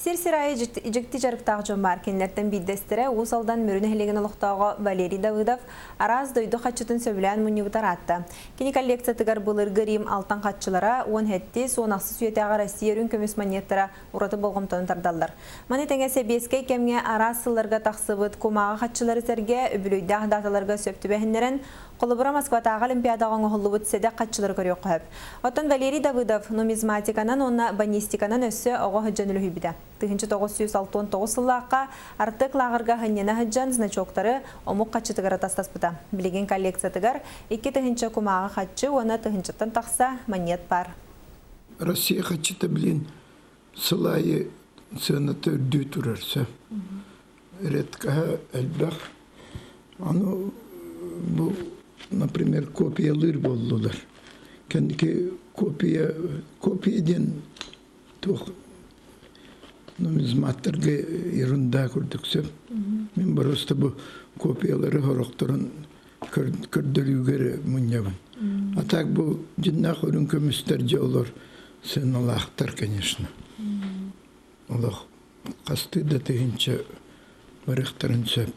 Сир-сир аайы дьикти дьарыктаах дьон баар. Кинилэртэн биирдэстэрэ Уус Алдан Мүрү нэһилиэгин олохтооҕо Валерий Давыдов араас дойду хаччытын сөбүлээн мунньубута ыраатта. Кини коллекциятыгар былыргы Рим алтан хаччылара, 17, 16 үйэтээҕи Россия үрүҥ көмүс манньыаттара ураты болҕомтону тардаллар. Маны тэҥэ сэбиэскэй кэмҥэ араас сылларга тахсыбыт кумааҕы хаччылары сэргэ үбүлүөйдээх дааталарга сөп түбэһиннэрэн, Холобура, Москватааҕы Олимпиадаҕа оҥоһуллубут сэдэх хаччылары көрүөххэ сөп. Оттон Валерий Давыдов нумизматиканан уонна бонистиканан өссө оҕо сылдьан үлүһүйбүтэ. 1969 сыллаахха Артек лааҕырга сынньана сылдьан значоктары омук хаччытыгар атастаспыта. Билигин коллекциятыгар 2000 кумааҕы хаччы уонна тыһыынчаттан тахса манньыат баар. Россия хаччыта билин сыл аайы сыаната үрдүү турар сөп. Редкоһа элбэх. Аны бу, например, копиялыыр буоллулар. Кэнники копия, копия диэн туох нумизматтарга ерунда курдук сөп. Мин просто бу копиялары сорохторун көрдөрүүгэр мунньабын. А так бу дьиннээх үрүҥ көмүстэр дьэ олор сыаналаахтар, конечно. Олох хастыы да тыһыынча барыахтарын сөп.